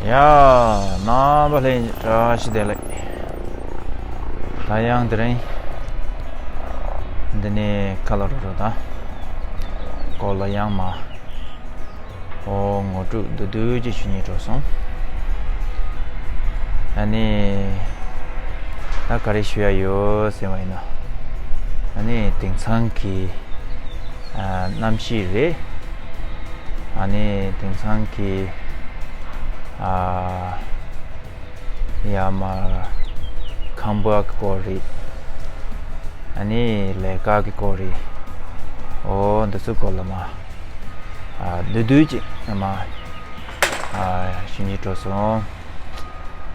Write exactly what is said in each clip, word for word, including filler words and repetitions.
ཡ། རྣམ་པ་ལྷན་རྒྱས་བཀྲ་ཤིས་བདེ་ལེགས། ད་ཡང་དེ་རིང་འདི་ནས་ཁ་ལོ་རོ་རོ་དང་སྐོར་ལ་ཡང་མ་འོ་ངོ་སྤྲོད་བསྡུས་བསྡུས་ཅིག་ཞུ་སྙིང་བྲོ་སོང་། ཨ་ནི་ད་ག་རེ་ཞུ་ཡ་ཡོད་ཟེར་བ་ཡིན་ན། ཨ་ནི་དེང་སང་གི་ཨ་གནམ་གཤིས་རེད། ཨ་ནི་དེང་སང་གི་ཨ་ཡ་མར་ཁང་པ་གི་སྐོར་རེད། ཨ་ནི་ལས་ཀ་གི་སྐོར་རེད། འོ་འདི་ཚོའི་སྐོར་ལ་མ་ཨ་བསྡུས་བསྡུས་ཅིག་མ་ཨ་ཞུ་སྙིང་བྲོ་སོང་།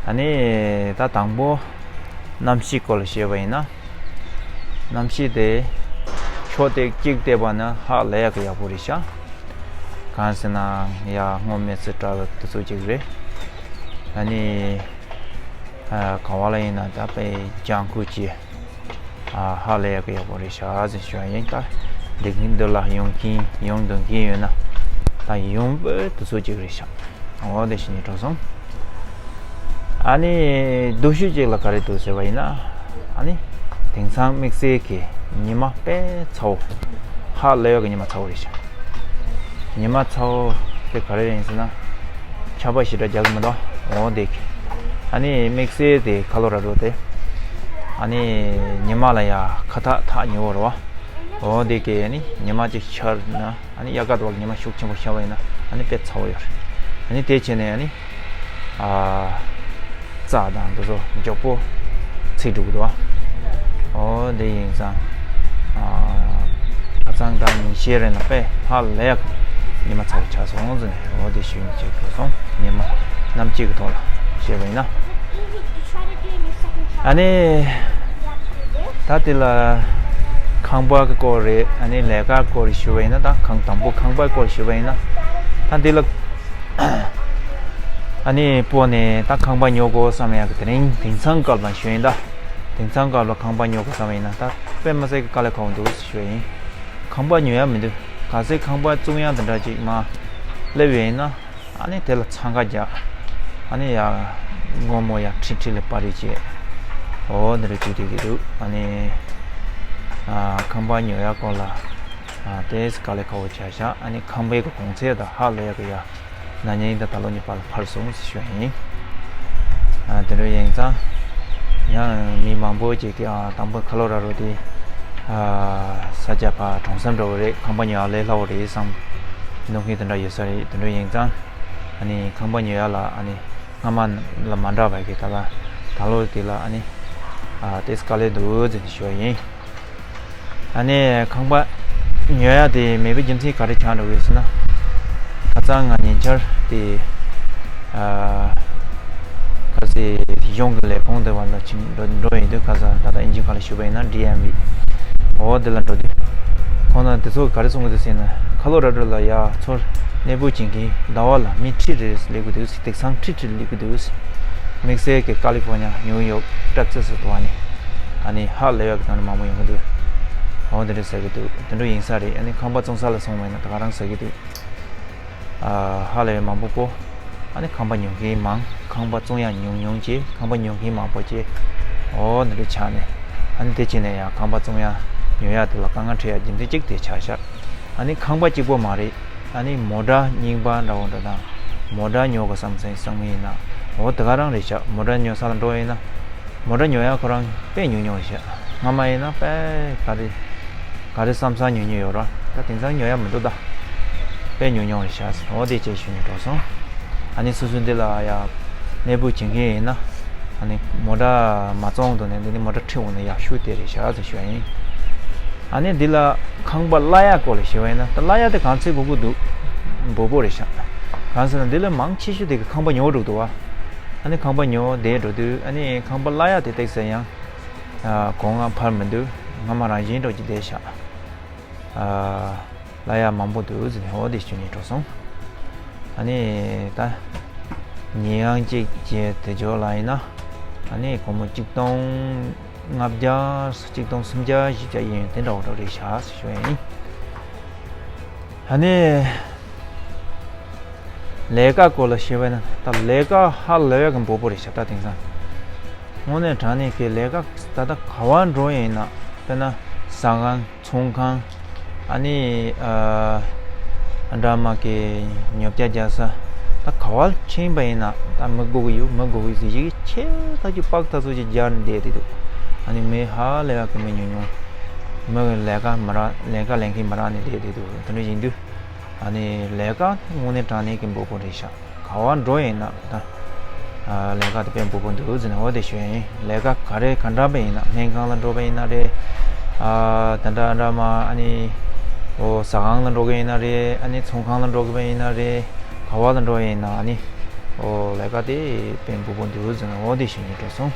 ཨ་ནི་ད་དང་པོ་གནམ་གཤིས་སྐོར་ལ་བཤད་པ་ཡིན་ན། གནམ་གཤིས་དེ་ཕྱོགས་དེ་གཅིག་བལྟས་པ་ན་ཧ་ལས་ཡག་གི་ཡག་པོ་རེད་ཤག་གང་ཟེར་ན་ཡ་སྔོ་སྨན་ཚོས་བཀྲ་བའི་དུས་ཚོད་ཅིག་རེད། ཨ་ནི་ཨ་ག་བ་ལ་ཡིན་ན་ད་དཔེ་ལྗང་ཁུ་ཅིག་ཨ་ཧ་ལས་ཡག་གི་ཡག་པོ་རེད་ཤག་ཟེར་ཞུ་བ་ཡིན། ད་འདི་གིན་འདི་ལ་ཡོང་གིན་ཡོང་འདོད་ཀྱིན་ཡོད་ན་ད་ཡོང་པའི་དུས་ཚོད་ཅིག་རེད་ཤག་འོ་དེ་ཞུ་སྙིང་བྲོ་སོང་། ཨ་ནི་སྡུག་ཤོས་ཅིག་ལ་ག་རེ་འདུག་ཟེར་བ་ཡིན་ན། ཨ་ནི་དེང་སང་དམིགས་བསལ་གྱི་ཉི་མ་དཔེ་ཚ་བོ། ཧ་ལས་ཡག་གི་ཉི་མ་ཚ་བོ་རེད་ཤག་ཉི་མ་ཚ་བོ་དེ་ག་རེ་རེད་ཡིན་ཟེར་ན། ཆར་པ་ཞེ་དྲག་རྒྱག་གི་མི་འདུག་འོ་དེ་གི། ཨ་ནི་དམིགས་བསལ་དེ་ཁ་ལོ་ར་རོ་དེ། ཨ་ནི་ཉི་མ་ལ་ཡ་ཁ་ཐག་ཐག་ཉེ་བོ་རེད་བ། འོ་དེ་གི་ཨ་ནི་ཉི་མ་གཅིག་ཤར་ན། ཨ་ནི་དབྱར་ཁ་དུ་བ་ཉི་མ་ཤུགས་ཆེན་པོ་ཤར་བ་ཡིན་ན་ཨ་ནི་དཔེ་ཚ་བོ་ཡོད་རེད། ཨ་ནི་དེ་བྱས་ནས་ཨ་ནི་ཨ་རྩྭ་དང་འདི་ཚོ་མགྱོགས་པོ་ཚིག་འགྲོ་གི་འདུག་ཨ། འོ་དེ་ཡིན་ཙང་ཨ་ཁ་སང་ད་ཉིན་ཤས་རིང་ལ་དཔེ་ཧ་ལས་ཡག་ཉི་མ་ཚ་བོ་ཆགས་སོང་ཟེར་ནས་འོ་དེ་ཞུ་ཡིན་ཅེས་གོ་སོང་། ཉི་མ་གནམ་གཤིས་ཀྱི་ཐོག་ལ་བཤད་པ་ཡིན་ན། ཨ་ནི། ད་དེ་ལ་ཁང་པ་གི་སྐོར་རེད། ཨ་ནི་ལས་ཀ་སྐོར་རེད་ཞུ་བ་ཡིན་ན། ད་ཁང་དང་པོ་ཁང་པ་སྐོར་ཞུ་བ་ཡིན་ན། ད་དེ་ལ་ཨ་ནི་སྤོ་ནས་ད་ཁང་པ་ཉོ་དགོས་བསམ་ཡག་གི་དེ་རིང་དེང་སང་སྐབས་ལ་ཞུ་ཡིན་ད། དེང་སང་སྐབས་ལ་ཁང་པ་ཉོ་དགོས་བསམ་ཡིན་ན་ད་དཔེ་མི་སྲིད་ཀྱི་དཀའ་ལས་ཁག་པོ་འདུག་ཞུ་བ་ཡིན། ཁང་པ་ཉོ་ཡ་མི་འདུག་གལ་སྲིད་ཁང་པ་བཙུགས་ཡག་དེ་འདྲ་ཅིག་མ་སླེབས་ཡོད་ཡིན་ན། ཨ་ནི་དེ་ལ་འཚང་ཁ་རྒྱག་ཨ་ནི་ཡ་སྔོན་མོ་ཡ་ཁྲིད་ཁྲིད་ལ་པར་རིས་བྱས། འོ་འདི་འདྲ་བྱེད་བསྡད་ཀྱི་འདུག་ཨ་ནི་ཨ་ཁང་པ་ཉོ་ཡག་སྐོར་ལ་ཨ་དེ་དཀའ་ལས་ཁག་པོ་ཆགས་ཤག་ཨ་ནི་ཁང་པའི་གི་གོང་ཚད་དང་ཧ་ལས་ཡག་གི་ཡ་ན་ནིང་དང་ད་ལོ་གཉིས་བར་ལ་འཕར་སོང་ཟེར་ཞུ་ཡ་ཡིན། ཨ་དེ་འདྲ་ཡིན་ཙང་ཡང་མི་མང་པོ་ཅིག་གིས་ཨ་དང་པོ་ཁ་ལོ་ར་རོ་དེ་ཨ་ས་ཆ་ཕར་གྲོང་གསེབ་འདྲ་བོ་རེད། ཁང་པ་ཉོ་ཡག་ལས་སླ་བོ་རེད་བསམ་འདུག་མཁན་དེ་འདྲ་ཡོད་ས་རེད། དེ་འདྲ་ཡིན་ཙང་། ཨ་ནི་ཁང་པ་ཉོ་ཡག་ལ་ཨ་ནི་སྔ་མ་ལ་མ་འདྲ་བ་གི་ད་ལ་ད་ལོ་དེ་ལ་ཨ་ནི་ཨ་ཏེས་དཀའ་ལས་འདུག་ཟེར་ནས་ཞུ་བ་ཡིན། ཨ་ནི་ཁང་པ་ཉོ་ཡག་དེ་མེད་པའི་རྒྱུ་མཚན་ག་རེ་ཆགས་འགྲོ་གི་ཟེར་ན། ཁ་སང་ང་ཉེ་ཆར་དེ་ཨ་ཁ་སེ་གཞུང་གི་ལས་ཁུངས་དེ་བ་ལ་ཕྱིན་འགྲོ་འགྲོ་ཡིན་དུས། ཁ་སང་ད་ལྟ་ཨིན་ཇི་ཁ་ལ་ཞུ་བ་ཡིན་ན་ཌི་ཨེམ་བི་འོ་དེ་ལ་འགྲོ་དུས་ཁོང་རྣམ་དེ་ཚོ་ག་རེ་གསུང་གི་འདུག་ཟེར་ན། ཁ་ལོ་ར་ཌོ་ལ་ཡ་ཚུར་གནས་སྤོ་བྱེད་མཁན་ཟླ་བ་ལ་མི་ཁྲི་རེ་རེ་སླེབས་ཀྱི་འདུག་ཟེར། དེང་སང་ཁྲི་ཁྲི་སླེབས་ཀྱི་འདུག་ཟེར། དམིགས་བསལ་གྱི་ཀ་ལི་ཧྥོར་ཉ་ནིའུ་ཡོག་ཊེག་སཱ་སི་དུ་བ་ནི་ཨ་ནི་ཧ་ལས་ཡག་གི་ཐོག་ནས་མང་པོ་ཡོང་གི་འདུག་འོ་དེ་འདྲ་ཟེར་གྱི་འདུག་དེ་འདྲ་ཡིན་ས་རེད། ཨ་ནི་ཁང་པ་བཙོང་ས་ལ་སོང་བ་ཡིན་ན་ད་ག་རང་ཟེར་གྱི་འདུག་ཨ་ཧ་ལས་མང་པོ་པོ། ཨ་ནི་ཁང་པ་ཉོ་མཁན་མང་། ཁང་པ་བཙོང་ཡག་ཉུང་ཉུང་བྱས། ཁང་པ་ཉོ་མཁན་མང་པོ་བྱས། འོ་འདི་འདྲ་ཆགས་ནས། ཨ་ནི་དེ་བྱས་ནས་ཡང་ཁང་པ་བཙོང་ཡག་ཉོ་ཡག་དེ་ལ་དཀའ་ངལ་འཕྲད་ཡག་རྒྱུ་མཚན་གཅིག་དེ་ཆགས་ཤག་ཨ་ནི་ཁང་པ་གཅིག་པོ་མ་རེད། ཨ་ནི་མོ་ཊ་རྙིང་པ་འདྲ་བོ་འདྲ་དང་། མོ་ཊ་ཉོ་དགོས་བསམ་སེམས་བསམ་གི་ཡིན་ན། འོ་དེ་ག་རང་རེད་ཤག་མོ་ཊ་ཉོ་ས་ལ་འགྲོ་ཡིན་ན། མོ་ཊ་ཉོ་ཡག་ཁོ་རང་དཔེ་ཉུང་ཉུང་རེད་ཤག་སྔ་མ་ཡིན་ན་དཔེ་ག་རེ་ག་རེ་བསམ་བསམ་ཉོ་ཉོ་ཡོད་ར། ད་དེང་སང་ཉོ་ཡག་མི་འདུག་ད་དཔེ་ཉུང་ཉུང་རེད་ཤག་འོ་དེ་བྱས་ཞུ་ནས་འགྲོ་སོང་། ཨ་ནི་སོ་སོ་འདི་ལ་ཡ་གནས་སྤོ་བྱེད་མཁན་ཡིན་ན། ཨ་ནི་མོ་ཊ་མ་བཙོང་དུས་ནས་འདི་ནི་མོ་ཊ་ཁྲིད་འོང་ན་ཡག་ཤོས་དེ་རེད་ཤག་ཟེར་ཞུ་ཡ་ཡིན། ཨ་ནི་འདི་ལ་ཁང་པ་གླ་ཡག་སྐོར་ལ་ཞུ་བ་ཡིན་ན། ད་གླ་ཡག་དེ་གང་ཚད་དགོས་ཀྱི་འདུག་འབོར་པོ་རེད་ཤག་གང་ཟེར་ན་འདི་ལ་མང་ཆེ་ཤོས་དེ་གི་ཁང་པ་ཉོ་འགྲོ་འདུག་བ། ཨ་ནི་ཁང་པ་ཉོ་བསྡད་འགྲོ་དུས་ཨ་ནི་ཁང་པ་གླ་ཡག་དེ་ཏོག་ཙམ་ཡང་གོང་ང་འཕར་མི་འདུག་སྔ་མ་རང་བཞིན་འགྲོ་གི་བསྡད་ཤག་གླ་ཡག་མང་པོ་འདུག་ཟེར་ནས་འོ་དེ་ཞུ་ནས་འགྲོ་སོང་། ཨ་ནི་ད་ཉིས་སྟོང་གཅིག་བྱས་དེ་ཇོ་ལ་ཡིན་ན། ཨ་ནི་སྒོར་མོ་གཅིག་སྟོང་ལྔ་བརྒྱ། གཅིག་སྟོང་སུམ་བརྒྱ་བཞི་བརྒྱ་ཡིན་དེ་འདྲ་བོ་འདྲ་རེད་ཤག་ཟེར་ཞུ་ཡ་ཡིན། ཨ་ནི་ ལས་ཀ་སྐོར་ལ་བཤད་པ་ཡིན་ན་ད་ལས་ཀ་ཧ་ལས་ཡག་གི་འབོར་པོ་རེད་ཤག་ད་དེང་སང་། དངོས་གནས་དྲང་གནས་ཀྱི་ལས་ཀ་ད་ལྟ་ག་བ་འགྲོ་ཡིན་ན་དཔེར་ན་ཟ་ཁང་ཚོང་ཁང་། ཨ་ནི་ཨ་འདྲ་མ་གི་ཉོ་སྐྱ་རྒྱག་ས། ད་ག་བ་ཕྱིན་པ་ཡིན་ན་ད་མི་དགོས་ཀྱི་ཡོད། མི་དགོས་ཀྱི་ཟེར་ཡིག་ཆེ་ཐག་གི་པགས་ཐག་ཚོ་ཅིག་རྒྱག་ནས་བསྡད་དེ་འདུག་ཨ་ནི་མི་ཧ་ལས་ཡག་གི་མི་ཉུང་ཉུང་། མི་གི་ལས་ཀ་མི་རག་ལས་ཀ་ལས་མཁན་མི་རག་ནས་བསྡད་དེ་འདུག་དེ་འདྲ་ཡིན་དུས་ཨ་ནི་ལས་ཀ་དངོས་གནས་དྲང་གནས་ཀྱི་འབོར་པོ་རེད་ཤག་ག་བ་འགྲོ་ཡིན་ན་ད་ལས་ཀ་དེ་དཔེ་འབོར་པོ་འདུག་ཟེར་ནས་འོ་དེ་ཞུ་ཡ་ཡིན། ལས་ཀ་ག་རེ་ག་འདྲ་པ་ཡིན་ན་སྨན་ཁང་ལ་འགྲོ་པ་ཡིན་ན་རེད། ཨ་ད་འདྲ་འདྲ་མ་ཨ་ནི་འོ་ཟ་ཁང་ལ་འགྲོ་གི་ཡིན་ན་རེད། ཨ་ནི་ཚོང་ཁང་ལ་འགྲོ་གི་པ་ཡིན་ན་རེད། ག་བ་ལ་འགྲོ་ཡིན་ན་ཨ་ནི་འོ་ལས་ཀ་དེ་དཔེ་འབོར་པོ་འདུག་ཟེར་ནས་འོ་དེ་ཞུ་ནས་འགྲོ་སོང་།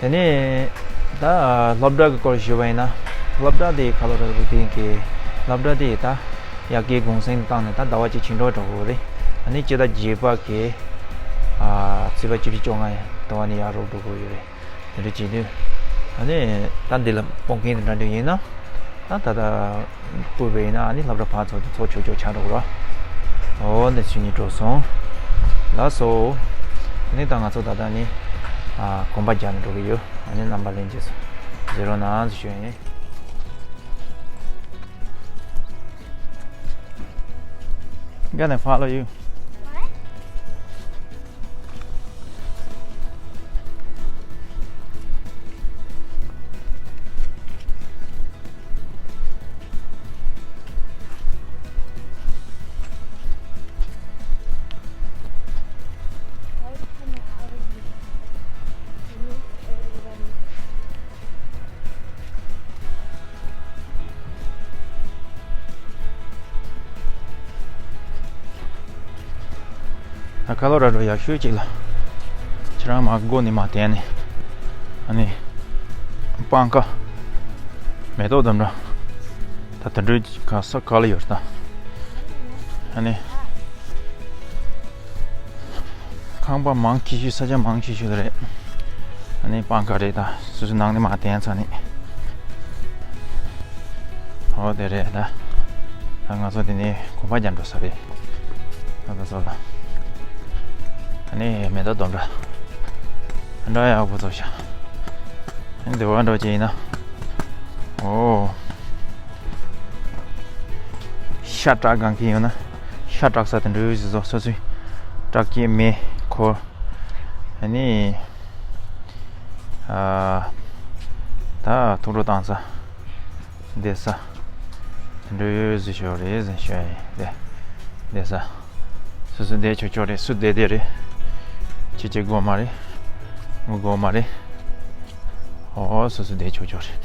དེ་ནས་ད་སློབ་གྲྭ་གི་སྐོར་ཞུས་པ་ཡིན་ན། སློབ་གྲྭ་དེ་ཁ་ལོ་ར་རུ་ཏིང་གི་སློབ་གྲྭ་དེ་ད་དབྱར་ཁའི་གུང་སེང་བཏང་ནས་ད་ཟླ་བ་གཅིག་ཕྱིན་འགྲོ་འགྲོ་དགོས་རེད། ཨ་ནི་སྤྱི་ཟླ་བརྒྱད་པ་གི་ཨ་ཚེས་པ་བཅུ་བཞི་བཅོ་ལྔ་ཡིན་ཟླ་བ་ནི་ཡར་རོགས་འགྲོ་དགོས་ཡོད་རེད། དེ་འདྲ་བྱེད་དུས་ཨ་ནི་ད་འདི་ལ་སྤོང་མཁན་དེ་འདྲ་འདྲ་ཡིན་ན་ད་ད་ལྟ། སྤོས་པ་ཡིན་ན་ཨ་ནི་སློབ་གྲྭ་ཕར་ཚུར་དུ་ཚུར་ཆོག་ཆོག་ཆགས་འགྲོ་གི་རེད། འོ་འདི་ཚོ་གཉིས་འགྲོ་སོང་། ལགས་སོ། ཨ་ནི་ད་ང་ཚོ་ད་ལྟ་ནི་ཨ་གོམ་པ་རྒྱག་ནས་འགྲོ་གི་ཡོད། ཨ་ནི་རྣམ་པ་ལྷན་རྒྱས་ཚོ་མཛད་རོགས་གནང་ཟེར་ཞུ་ཡ་ཡིན། Gonna follow you. ད་ཁ་ལོ་ར་འགྲོ་ཡག་ཤོས་ཅིག་ལ། ཁྱེད་རང་མར་སྒོ་ནས་མར་བསྡད་ནས། ཨ་ནི། སྤང་ཁ། མེ་ཏོག་དམ་འདྲ། ད་དེ་འདྲའི་ག་ས་ག་ལ་ཡོད་ད། ཨ་ནི། ཁང་པ་མང་ཆེ་ཤོས་ས་ཆ་མང་ཆེ་ཤོས་རེད། ཨ་ནི་སྤང་ཁ་རེད་ད། སོ་སོ་ནང་ནས་མར་བསྡད་ཚར་ནས། འོ་དེ་རེད་ད། ད་ང་ཚོ་དེ་ནས་གོམ་པ་རྒྱག་འགྲོ་ས་རེད། ད་ད་ཚོ་ལ། ཨ་ནི་མེ་ཏོག་སྡོམ་འདྲ། འདྲ་ཡག་པོ་ཚོ་ཤ། ཨ་ནི་དེ་བ་འགྲོ་ཅེ་ཡིན་ན། ཨོ། ཤ་བཀྲག་གང་གི་ཡོད་ན། ཤ་བཀྲག་ས་དེ་འདྲ་ཡོད་ཟེར་ཚོ་སོ་སོའི་བཀྲག་སྐྱེས་མེ་འཁོར། ཨ་ནི། ཨ། ད་ཐུགས་སྤྲོ་བཏང་ས། བསྡད་ས། དེ་འདྲ་ཡོད་ཟེར་ཞོར་རེད་ཟེར་ཞོར་ཡིན་བསྡད། བསྡད་ས། སོ་སོ་བསྡད་ཆོག་ཆོག་རེད། སུ་བསྡད་བསྡད་རེད། ཁྱེད་ཀྱི་དགོས་མ་རེད། ངའི་དགོས་མ་རེད། ཨོ་སོ་སོ་བསྡད་ཆོག་ཆོག་རེད།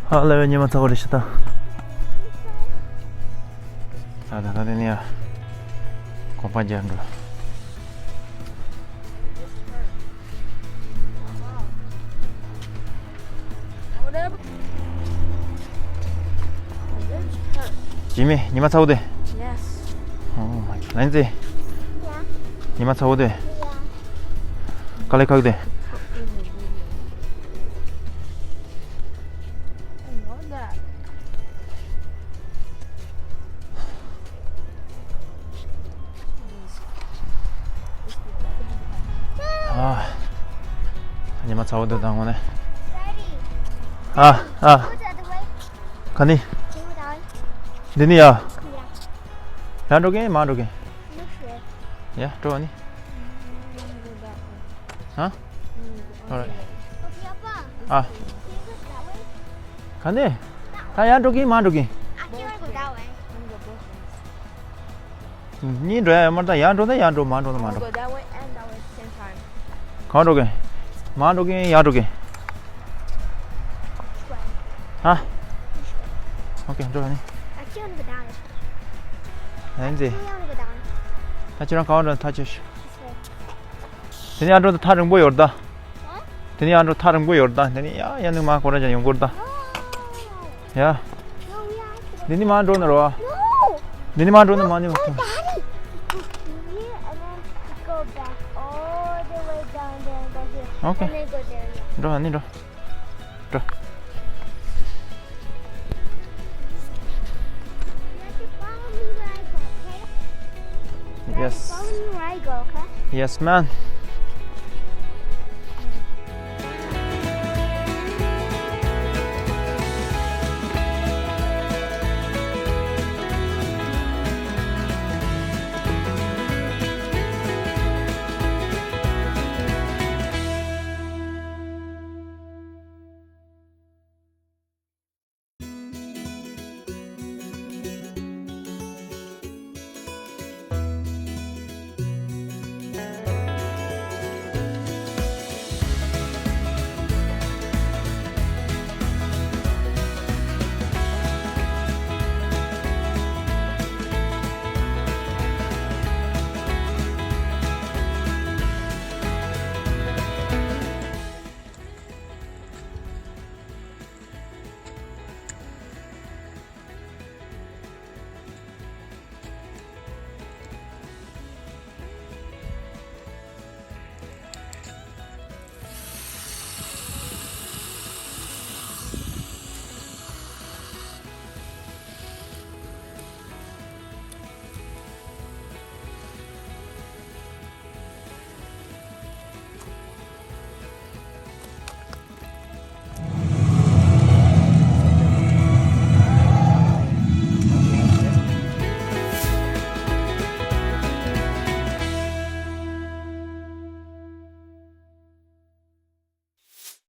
ཧ་ལས་པའི་ཉི་མ་ཚ་བོ་རེད་ཤག་ད། ད་ད་ད་དེ་ནས་ཡ། གོམ་པ་རྒྱག་འགྲོ། ཇི་མི་ཉི་མ་ཚ་བོ་དེ། Yes. Oh my God. ལན་ཙི། Yeah. ཉི་མ་ཚ་བོ་དེ། Yeah. དཀའ་ལས་ཁག་དེ། I know that. ཨ། ཉི་མ་ཚ་བོ་འདུག་དང་ངོ་ནས། ཨ་ཨ། ག་ནི། འདི་ནི་ཡ། ཡར་འགྲོ་གིན་མར་འགྲོ་གིན། ཡ་འགྲོ་ནི། ཧ། Alright. ཨ། ག་ནས། ད་ཡར་འགྲོ་གིན་མར་འགྲོ་གིན། གཉིས་འགྲོ་ཡ་ཡོད་མ་རེད། ད་ཡར་འགྲོ་ན་ཡར་འགྲོ། མར་འགྲོ་ན་མར་འགྲོ། གང་འགྲོ་གིན། མར་འགྲོ་གིན་ཡར་འགྲོ་གིན། ཧ། ཨོ་ཁེ་འགྲོ་ནི། ཨ་ཅེ་ཡང་འགྲོ་ད། ཨ་ནི་ཟེ། ཨ་ཅེ་ཡང་འགྲོ་ད། ད་ཁྱེད་རང་གང་འགྲོ་ན་ཐག་ཆོད། དེ་ནས་ཡར་འགྲོ་ད་ཐག་རིང་པོ་ཡོད་ད། དེ་ནས་ཡར་འགྲོ་ཐག་རིང་པོ་ཡོད་ད། དེ་ནས་ཡ་ཡ་ནི་མ་ཁོ་ར་ཅན་ཡོང་གོ་ད། ཡ། འདི་ནི་མ་འགྲོ་ན་རོ། འདི་ནི་མ་འགྲོ་ན་མ་ནི་མ་ཐོན། ཨོ་ཁེ། འགྲོ་ནི་འགྲོ། འགྲོ། Go, okay? Yes, ma'am.